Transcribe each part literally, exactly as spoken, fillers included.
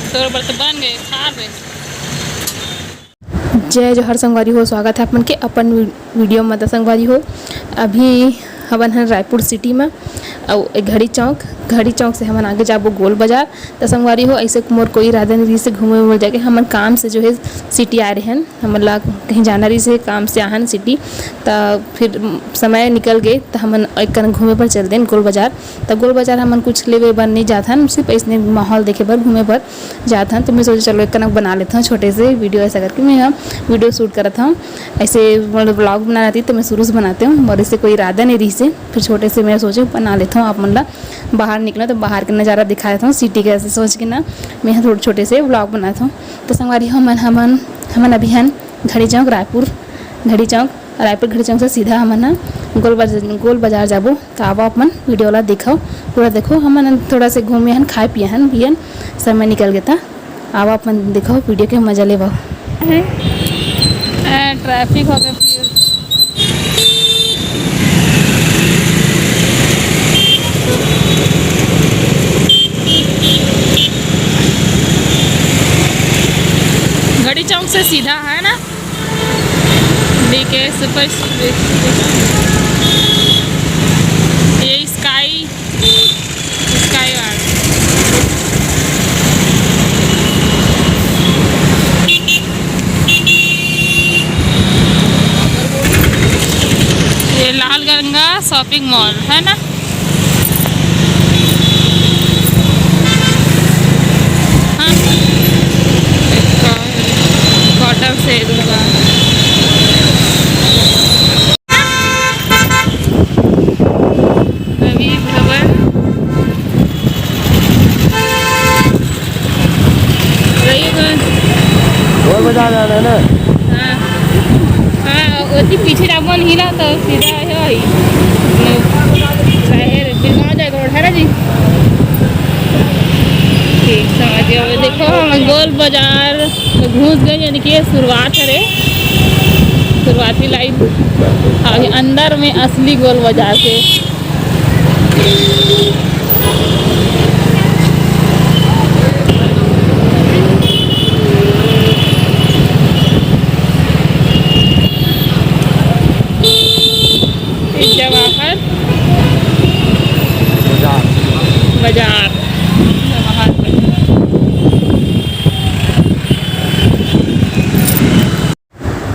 तोर बर तो बन गए, खा ले। जय जोहार संगवारी हो, स्वागत है आप मन के अपन वी-, वीडियो में। त संगवारी हो, अभी हमन हन रायपुर सिटी में, अउ ए घड़ी चौक, घड़ी चौक से हमन आगे जाबो गोल बाजार। त संगवारी हो, ऐसे मोर कोई इरादा नहीं रहिस हे घूमे उमे जाके, हमन काम से जो है सिटी आए रहे हन, हमन ला कहीं जाना रहिस हे, काम से आहन सिटी, त फिर समय निकल गए, त हमन एक कन घूमे बर चल देन गोल बाजार। त गोल बाजार हमन कुछ लेवे बर नहीं जात हन, सिर्फ ऐसने माहौल देखे बर, घूमे बर जात हन। तो मैं सोचे चलो एक कनक बना लेता हूँ छोटे से वीडियो, ऐसा करके मैं यहाँ वीडियो शूट करत हूँ। ऐसे मतलब व्लॉग बनाना थी तो मैं शुरू से बनाते हूँ, और इससे कोई इरादा नहीं रहिस हे, फिर छोटे से मैं सोचे बना लेता हूँ, आप मन ला बाहर निकला तो बाहर के नज़ारा दिखा देता हूँ सिटी के, ऐसे सोच के ना मैं यहाँ थोड़े छोटे से व्लॉग बनाता हूँ। तो संगवारी हो, हमन हमन हमन अभी हन घड़ी चौक रायपुर, घड़ी चौक रायपुर घड़ी चौक से सीधा हमन ह गोल बाजार, गोल बाजार जाबो। त आवा अपन वीडियो ला देखो, पूरा देखो। हमन थोड़ा से घूमे हन, खाए पिए हन, पियन समय निकल गया था। आवा अपन देखो, वीडियो के मजा लेवा। है? ए, ट्रैफिक हो गया फिर। घड़ी चौक से सीधा है ना? DK super specialist. ये स्काई, स्काई वार्ड। ये लाल गंगा शॉपिंग मॉल है ना? हाँ। कॉटन से दुकान। रवि भवन। रवि भवन। गोल बाजार जाना है ना? हाँ। हाँ, ओती पीछे जाबो नहीं ना तो सीधा है वही। शहर, बिलगांव जाए रोड है ना जी? ठीक, समझ गया। देखो, हम गोल बाजार में घुस गए, यानी कि ये शुरुआत हरे, शुरुआती लाइन। अभी अंदर में असली गोल बाजार के। जवाहर बाजार। बाजार। जवाहर बाजार।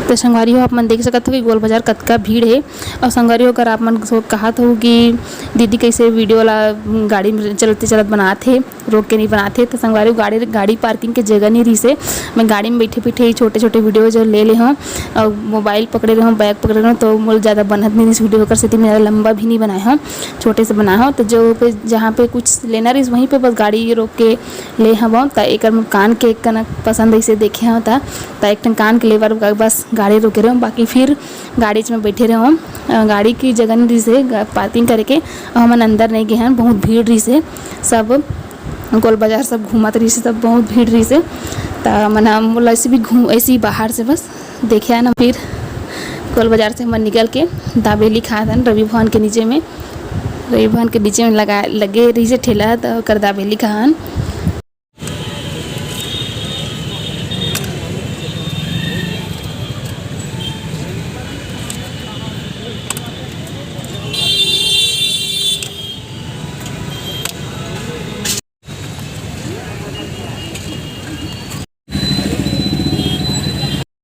तो संगवारी हो, आप मन देख सकत हो कि गोल बाजार कतका भीड़ हे। और संगवारी हो, अगर आप मन सो-, कहत हो कि दीदी कैसे वीडियो ला गाड़ी में चलते चलत बनात हे, रोक के नहीं बनात हे, तो संगवारी हो, गाड़ी, गाड़ी पार्किंग के जगह नहीं रहिस हे। मैं गाड़ी में बैठे बैठे ही छोटे छोटे वीडियो जो ले ले हूँ, और मोबाइल पकड़े रहूँ, बैग पकड़े रहूँ, तो मोला ज़्यादा बनत नहीं रहिस वीडियो, ओकर सेती मैं ज़्यादा लंबा भी नहीं बनाए हूँ, छोटे से बनाए हूँ। तो जो पे, जहाँ पे कुछ लेना रहिस, वहीं पे बस गाड़ी रोक के ले हवं। त एकर में कान के एक कनक पसंद अइसे देखे हवं, त, त एक ठन कान के लेबर बस गाड़ी रोके रहूँ, बाकी फिर गाड़ी में बैठे रहूँ। अ, गाड़ी की जगह नहीं रहिस हे ग-, पार्किंग करे के, अउ हमन अंदर नहीं गए हन, बहुत भीड़ रहिस हे। सब गोल बाजार सब घूमत रहिस हे, सब बहुत भीड़ रहिस हे। त हमन ह, मोला ऐसे भी घूम, ऐसे ही बाहर से बस देखे ना, फिर गोल बाजार से हमन निकल के दाबेली खात हन रवि भवन के नीचे में। रवि भवन के नीचे में लगा, लगे रहिस हे ठेला, त ओकर दाबेली खान।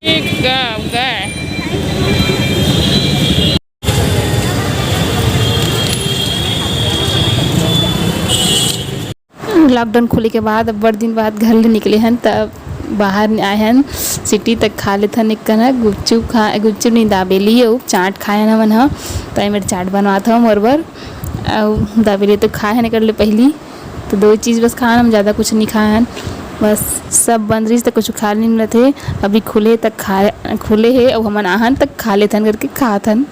एक गाँव गाय। लॉकडाउन खुले के बाद अब बड़ दिन बाद घर ले निकले हन, त बाहर आए हन सिटी तक खा लेथन एक कना गुपचुप खा, गुपचुप नहीं, दाबेली अउ चाट खाए हन हमन ह। त एमेर चाट बनवात हव मोर बर। अउ दाबेली तो खाए हन एकर ले पहिली, तो दो चीज़ बस खाए हन, हम ज़्यादा कुछ नहीं खाए हन। बस सब बंद रहिस त कुछ खा नहीं मिलत हे। अभी खुले तक खा, खुले हे अउ हमन आहन तक खा लेथन करके खात हन।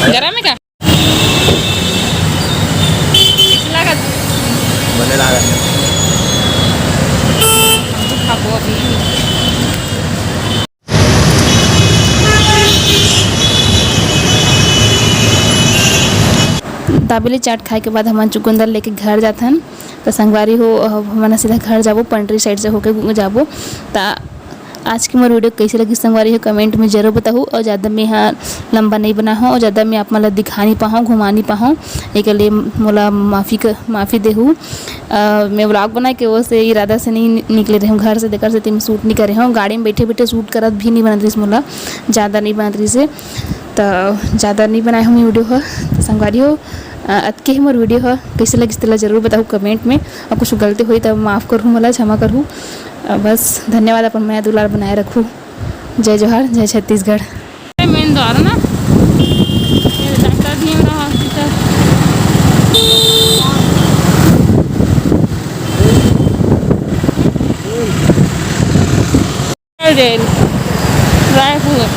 गरम है का? लागत। बने लागत। खाबो अभी। ताबेली चाट खाए के बाद हमन चुकंदर लेके घर जाथन। त संगवारी हो, अब हमन सीधा घर जाबो, पंडरी side से होके घू-, जाबो। त आज के मोर video कइसे लगिस संगवारी हो, comment में जरूर बताहू। अउ ज़्यादा मैं ह लंबा नइ बनाहूँ अउ ज़्यादा मैं आप मन ल दिखा नइ पाहूँ, घुमा नइ पाहूँ, एकर लिए मोला माफ़ी क-, माफ़ी देहू। अ, मैं vlog बनाए के वो से इरादा से नइ नि-, निकले रहेंव घर से, तेकर सेती मैं shoot नइ करे हंव। गाड़ी में बैठे बैठे shoot करत भी नइ बनत रहिस मोला, ज़्यादा नइ बनत रहिस हे, त ज़्यादा नइ बनाए हंव मैं video ह। त संगवारी हो, अ, अतके ही मोर video ह। कइसे लगिस तेला जरूर बताहू comment में, अउ कुछ गलती होही त माफ़ करहू, मोला क्षमा करहू। अ, बस धन्यवाद, अपन मया दुलार बनाए रखहू। जय जोहार, जय छत्तीसगढ़। मेन द्वार ना, ये doctor Bhimrao hospital. Rail, Raipur.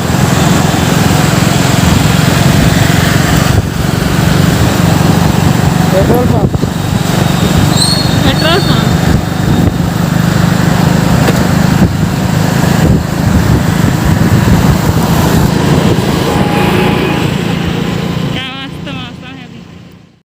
Petrol pump.